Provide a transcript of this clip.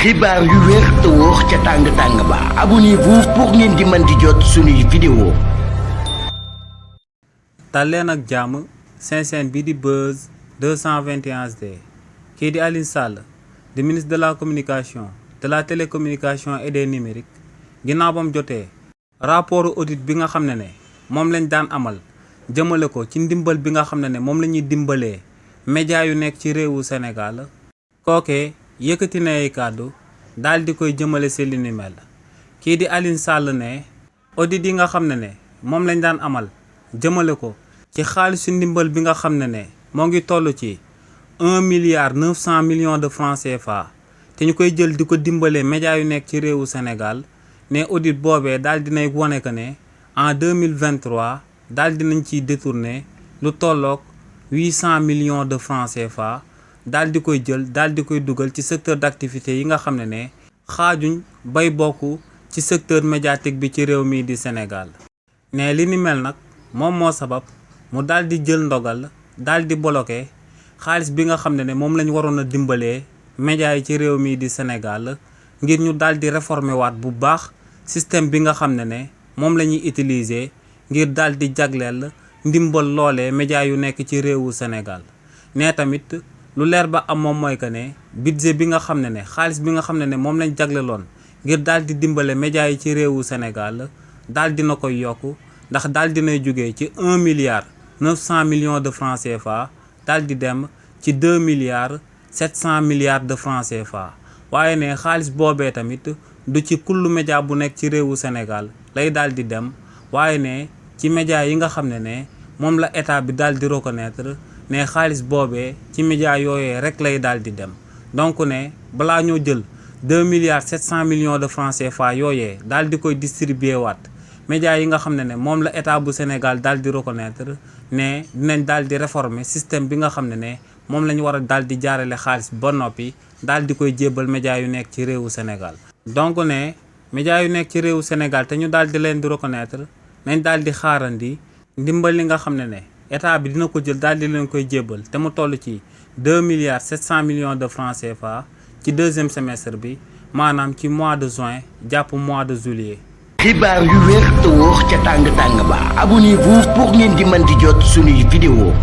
xibaar yu wér te wóor ca tàng-tàng ba abonnez-vous pour ngeen di mën di jot suñuy vidéo. dal leen ak jàmm seen chaîne bi di Buzz 221 HD kii di Alioune Sall di ministre de la communication de la télécommunication et des numériques ginnaaw ba mu jotee rapport audit bi nga xam ne moom lañ daan amal jëmale ko ci ndimbal bi nga xam ne moom la ñuy dimbalee média yu nekk ci réewu Sénégal kookee yëkkati na ay kàddu daal di koy jëmale si li ni mel kii di Alioune Sall ne audit yi nga xam ne moom lañ daan amal jëmale ko ci xaalisu ndimbal bi nga xam ne moo ngi toll ci 1,9 milliard de francs CFA te ñu koy jël di ko dimbalee média yu nekk ci réewu Sénégal ne audit boobee daal dinay wone que ne en 2023 daal dinañ ciy détourné lu tolloog 800 millions de francs CFA daal di koy jël daal di koy dugal ci secteur d'activité yi nga xam ne xaajuñ bay bokk ci secteur médiatique bi ci réew mii di Sénégal ne li ni mel nag moom moo sabab mu daal di jël ndogal daal di bloqué xaalis bi nga xam ne moom lañ waroon a dimbalee média yi ci réew mii di Sénégal ngir ñu daal di réformer waat bu baax système bi nga xam ne moom la ñuy utiliser ngir daal di jagleel ndimbal loolee média yu nekk ci réewu Sénégal ne tamit lu leer ba am moom mooy que ne budget bi nga xam ne xaalis bi nga xam ne moom lañ jagleloon ngir daal di dimbale média yi ci réewu Sénégal daal dina koy yokk ndax daal dinay jógee ci 1,9 milliard de francs CFA daal di dem ci 2,7 milliards de francs CFA waaye ne xaalis boobee tamit du ci kullu média bu nekk ci réewu Sénégal lay daal di dem waaye ne ci média yi nga xam ne moom la état bi daal di reconnaître ne xaalis boobee ci média yooyee rek lay daal di dem donc ne balaa ñoo jël 2,7 milliards de francs CFA yooyee daal di koy distribuer waat média yi nga xam ne moom la état bu Sénégal daal di reconnaître ne dinañ daal di réformer système bi nga xam ne moom la ñu war a daal di jaarale xaalis ba noppi daal di koy jébbal média yu nekk ci réewu Sénégal. donc ne média yu nekk ci réewu Sénégal te ñu daal di leen di reconnaître nañ daal di xaarandi ndimbal li nga xam ne état bi dina ko jël daal di leen koy jébbal te mu toll ci 2,7 milliards de francs CFA ci deuxième semestre bi maanaam ci mois de juin jàpp mois de juillet. xibaar yu wér te wóor ca tàng-tàng ba abonnez-vous pour ngeen di mën di jot suñuy vidéo.